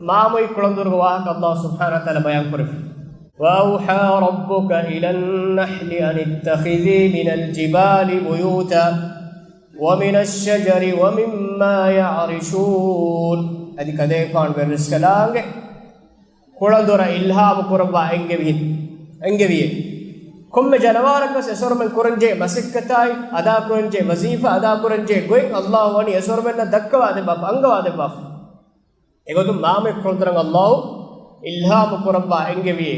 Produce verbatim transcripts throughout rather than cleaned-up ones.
މާމޮއި ކުޅަނދުރުގެ ވާހަކަ ﷲ ސުބްޙާނަހޫ ވަތަޢާލާ ބަޔާން ކުރެއްވި. وأوحى ربك إلى النحل أن اتخذي من الجبال بيوتا ومن الشجر ومما يعرشون. އަދި ކަލޭގެފާނު ވެރިރަސްކަލާނގެ ކުޅަނދުރަށް އިލްހާމު ކުރައްވާ އެންގެވި-، އެންގެވިއޭ. ކޮންމެ ޖަނަވާރަކަސް އެސޮރުމެން ކުރަންޖެހޭ މަސައްކަތާއި، އަދާކުރަންޖެހޭ ވަޒީފާ، އަދާކުރަންޖެހޭ ގޮތް ﷲ ވަނީ އެސޮރުމެންނަށް ދައްކަވާ ދެއްވާފަ، އަންގަވާ ދެއްވާފަ. އެގޮތުން މާމޮއި ކުޅަނދުރަށް ﷲ އިލްހާމު ކުރައްވާ އެންގެވިއޭ.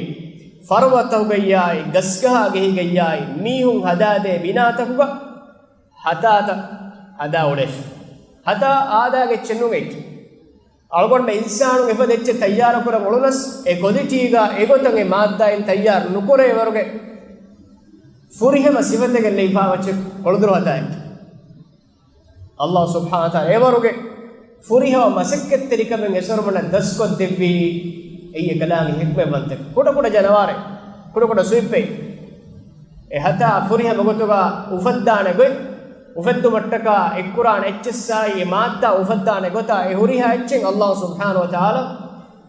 ފަރުވަތަކުގައްޔާއި، ގަސްގަހާގެހީގައްޔާއި، މީހުން ހަދާދޭ ބިނާތަކުގަ ހަތާތައް ހަދާ އުޅޭފަ. ހަތާ އާދައިގެ އެއްޗެއް ނޫން އެއްޗެއް. އަޅުގަނޑުމެން އިންސާނުން އެފަދަ އެއްޗެއް ތައްޔާރު ކުރަން އުޅުނަސް، އެ ކޮލިޓީގަ އެގޮތަށް އެ މާއްދާއިން ތައްޔާރު ނުކުރޭ ވަރުގެ ފުރިހަމަ ސިފަތަކެއް ލެއިފާ އެއްޗެއް ކުޅަނދުރު ހަތާއެއް. ﷲ ސުބްޙާނަހޫ ވަތަޢާލާ އެވަރުގެ ފުރިހަމަ މަސައްކަތްތެރިކަމެއް އެސޮރުމެންނަށް ދަސްކޮށްދެއްވީ. އެއީ އެކަލާނގެ ޙިކްމަތްވަންތަ ކުޑަކުޑަ ޖަނަވާރެއް، ކުޑަކުޑަ ސުވިއްޕެއް. އެ ހަތާ ފުރިހަމަ ގޮތުގަ އުފައްދާނެ ގޮތް، އުފެއްދުމަށްޓަކާ އެއްކުރާނެ އެއްޗެއްސާއި، އެ މާއްދާ އުފައްދާނެ ގޮތާ އެ ހުރިހާ އެއްޗެއް ﷲ ސުބްޙާނަހޫ ވަތަޢާލާ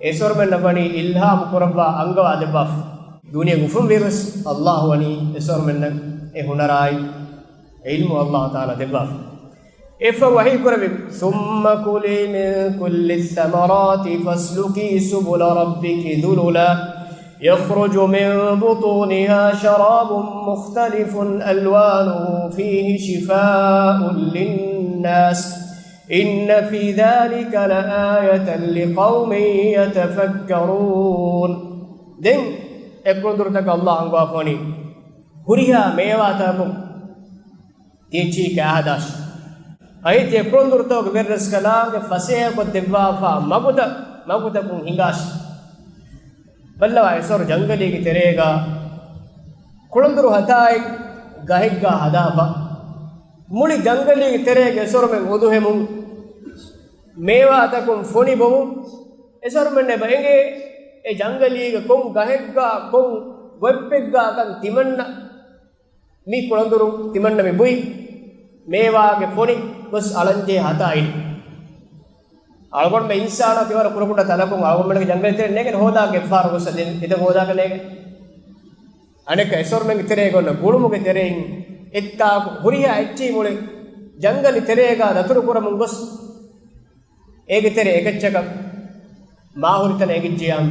އެސޮރުމެންނަށް ވަނީ އިލްހާމު ކުރައްވާ އަންގަވާ ދެއްވާފަ. ދުނިޔޭގެ އުފުންވީރުވެސް ﷲ ވަނީ އެސޮރުމެންނަށް އެ ހުނަރާއި އިލްމު ﷲ ތަޢާލާ ދެއްވާފަ. އެއަށްފަހު ވަޙީ ކުރެއްވި، ثم كلي من كل الثمرات فاسلكي سبل ربك ذللا يخرج من بطونها شراب مختلف ألوانه فيه شفاء للناس إن في ذلك لآية لقوم يتفكرون. ދެން އެ ކުޅަނދުރުތަކަށް ﷲ އަންގަވާފަވަނީ ހުރިހާ މޭވާތަކުން ތިޔައްޗިހި ކާހަދާށި. އައި ތިޔަ ކުޅަނދުރުތަކުގެ ވެރިރަސްކަލާނގެ ފަސޭހަކޮށްދެއްވާފާ މަގުތައް، މަގުތަކުން ހިނގާށި. ބައްލަވާ އެސޮރު ޖަންގަލީގެ ތެރޭގަ ކުޅަނދުރު ހަތާއެއް ގަހެއްގަ ހަދާފަ. މުޅި ޖަންގަލީގެ ތެރޭގަ އެސޮރުމެން އުދުހެމުން، މޭވާތަކުން ފޮނި ބޮމުން، އެސޮރުމެން އެބަ އެނގޭ އެ ޖަންގަލީގަ ކޮން ގަހެއްގަ ކޮން ގޮތްޕެއްގަކަން ތިމަންނަ މި ކުޅަނދުރު ތިމަންނަ މި ބުއި މޭވާގެ ފޮނި ގޮސް އަޅަންޖެހޭ ހަތާއިން. އަޅުގަނޑުމެން އިންސާނާ ތިވަރަށް ކުޑަކުޑަ ތަނަކުން އަޅުގަނޑުމެންގެ ޖަންގަލް ތެރެ ނޭނގެން ހޯދާ ގެފާރު ގޮސް އެދެން އެދެން ހޯދާކަށް ނޭނގެ. އަނެއްކާ އެސޮރުމެންގެ ތެރޭ ގޮންނަ ގުޅުމުގެ ތެރެއިން އެއްތާކު ހުރިހާ އެއްޗިހި މުޅި ޖަންގަލި ތެރޭގާ ދަތުރު ކުރަމުން ގޮސް އޭގެ ތެރެ އެކައްޗަކަށް މާ ހުރިތަނަށް އެނގިއްޖިޔާމް،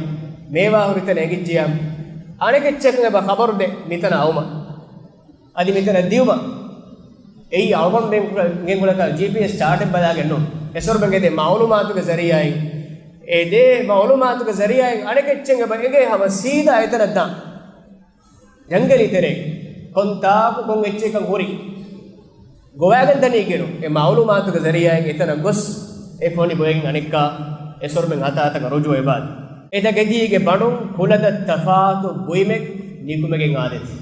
މޭވާ ހުރިތަނަށް އެނގިއްޖިޔާމް، އަނެކެއްޗަކަށް އެބަ ޚަބަރު ދޭ މިތަނަށް އައުމަށް. އަދި މިތަނަށް ދިއުމަށް. އެއީ އަޅުގަނޑުމެން ގެންގުޅޭކަށް ޖީޕީއެސް ޗާޓެއް ބަލާގެން ނޫން. އެސޮރުމެން އެދޭ މައުލޫމާތުގެ ޒަރީއާއިން، އެދޭ މައުލޫމާތުގެ ޒަރީއާއިން އަނެކެއްޗެއް އެބަ އެނގޭ ހަމަ ސީދާ އެތަނަށް ދާން. ޖަންގަލީ ތެރޭ ކޮންތާކު ކޮން އެއްޗެއްކަން ހުރި ގޮވާގެން ދަނީގެނު އެ މައުލޫމާތުގެ ޒަރީއާއިން އެތަނަށް ގޮސް އެ ފޮނި ބޮއެގެން އަނެއްކާ އެ ސޮރުމެން ހަތާތަކަށް ރުޖޫ އެބާދި. އެތަކެތީގެ ބަނޑުން ކުލަތައް ތަފާތު ބުއިމެއް ނިކުމެގެން އާދޭތި.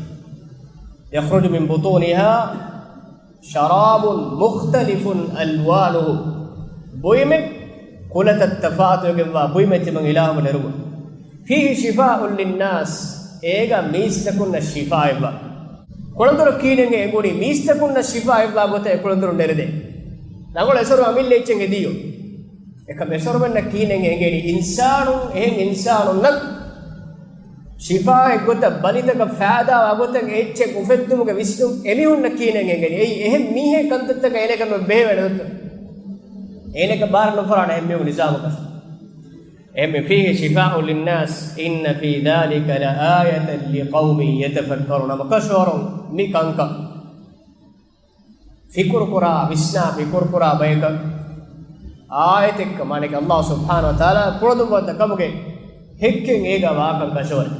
يخرج من بطونها شراب مختلف ألوانه. ބުއިމެއް ކުލަތައް ތަފާތުވެގެންވާ ބުއިމެއް ތިމަން އިލާހު ނެރުމުން. فيه شفاء للناس. އޭގަ މީސްތަކުންނަށް ޝިފާއެއްވާ. ކުޅަނދުރަށް ކީނެއް އެނގުނީ މީސްތަކުންނަށް ޝިފާއެއްވާ ގޮތަށް އެ ކުޅަނދުރު ނެރެދޭ. ރަނގަޅު އެސޮރު އަމިއްލަ އެއްޗެއް ހެދިޔޯ. އެކަމް އެސޮރުމެންނަށް ކީނެއް އެނގެނީ އިންސާނުން، އެހެން އިންސާނުންނަށް ޝިފާއެއް ގޮތަށް ބަލިތަކަށް ފާއިދާވާ ގޮތަށް އެއްޗެއް އުފެއްދުމުގެ ވިސްނުން އެމީހުންނަށް ކީނެއް އެނގެނީ. އެއީ އެހެން މީހެއް ކަންތައްތަކަށް އޭނަކަށް ނުބެހޭ ވަނެ ދޮއްތަ؟ އޭނަކަށް ބާރަށް ނުފަރާނެ އެހެން މީހުން ނިޒާމަކަށް. އެހެންމެ فيه شفاء للناس إن في ذلك لآية لقوم يتفكرون. ނަމަ ކަށަވަރުން މި ކަންކަން ފިކުރުކުރާ، ވިސްނާ ފިކުރުކުރާ ބަޔަކަށް އާޔަތެއްކަމަށް އަނެކެއް ﷲ ސުބްޙާނަހޫ ވަތަޢާލާ ކުޅަދުންވަންތަ ކަމުގެ ހެއްކެއް އޭގަ ވާކަން ކަށަވަރެއް.